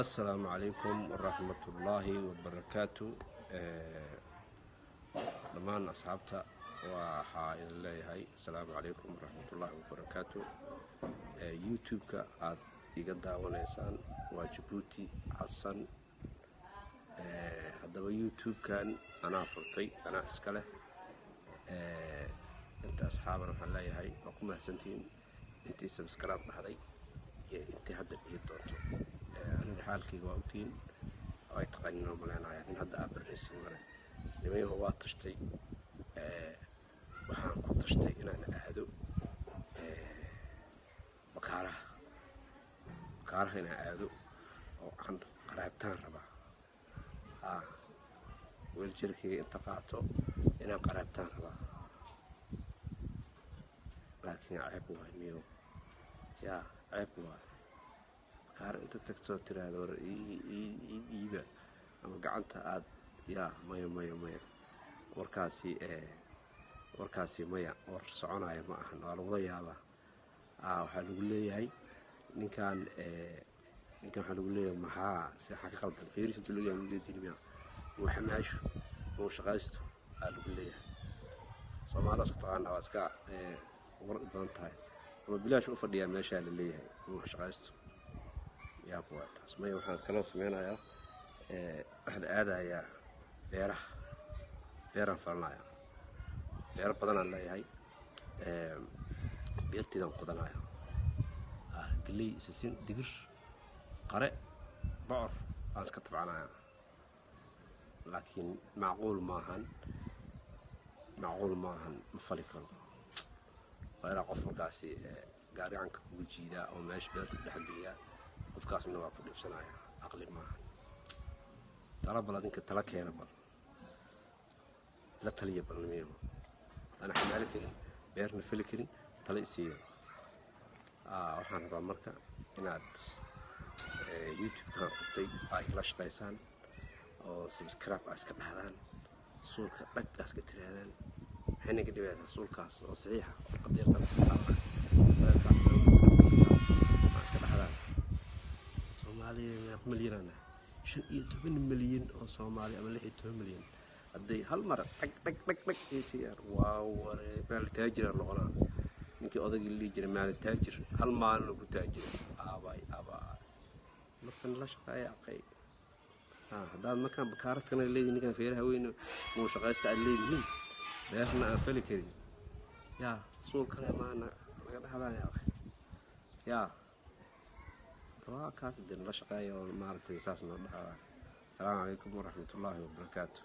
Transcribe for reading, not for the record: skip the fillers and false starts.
Assalaamu calaykum waraxmatullaahi wabarakaatu. Dhammaan asxaabta waxaa idin leeyahay assalaamu calaykum waraxmatullaahi wabarakaatu. YouTube-ka aad iga daawanaysaan waa Jabuuti Xasan. Haddaba YouTube-kan anaa furtay, anaa iska leh. Inta asxaaban waxaan leeyahay waa ku mahadsantihiin intii subscribe dhahday iyo intii hadda dhihi doonto. Aniga xaalkayga waa ogtihiin, ay taqaanin oo maleenaya nin hadda aa baranaysin male. Nimanyaho, waa tashtay. Waxaan ku tashtay inaan aado bakaaraha, bakaaraha inaan aado oo aan qaraabtaan rabaa. Wheelchairkayga inta qaato inaan qaraabtaan rabaa, laakiin ceeb waay niyo, yaa ceeb waay bakaar inta tagtoo tiraahdo war ii dhiiba ama gacanta aad. Yaa, maya, maya, maya, warkaasi warkaasi maya, war soconaya ma ahan. Waa lagula yaabaa. Waxaa lagu leeyahay ninkan waxaa lagu leeyahay maxaa se waxaa ka qaldan fiiris inta lagu yahay mujeedin miya muu xamaasho muu shaqaysto aa lagu leeyahay. Soomaali iska taqaana, waa iska war badan tahay ama bilaash u fadhiyaa meeshaa la leeyahay muu shaqaysto. Yaab waa taas. Maya, waxaan kaloo sameynayaa, waxaan aadayaa beeraha, beeraan falanayaa. Beero badanaan leeyahay, beerteedaan qodanaya. Geley, sisin, digir, qare, bocor aan iska tabcanaya, laakiin macquul maahan, macquul maahan, ma fali karo. Waa inaa qof markaasi gaariganka kugu jiidaa oo meesha beerta ku dhexgeliyaa, qofkaasna waa ku dhibsanaya. Aqli maahan. Tala bal adinka tala keena, bal la taliya bal nimiyo. Haddaan xamaali karin, beerna fali karin, tala isiiya. Waxaan rabaa marka inaad YouTube-kan furtay ay kala shaqaysaan oo subscribe aa iska dhahdaan, suulka dhag aa iska tiraahdaan. Maxay naga dhibaysaa suulkaas oo saxiixa warqad yartan aa iska dhahdaan? Soomaaliya meeq milyanana? 15 milyan oo Soomaali ama 16 milyan hadday hal mar dhag dhag dhag dhag ay siiyaan, waa ware maal taajira noqonaa. Ninkii odaygii la dhihi jiray maal taajir, hal maalin ku taajira. Aabay aabay, marka nala shaqeeya aqay. Haddaad markaan bakaaradkana leedihin, ninkaan feeraha weyn muu shaqaysta aad leedihiin, beerna aan fali karin, yaa suul kale maana laga dhahdaya aqay. Yaa waa kaas, dee nala shaqeeya oo maaragtay saas noo dhahaa. Asalaamu calaykum waraxmatullaahi wabarakaatu.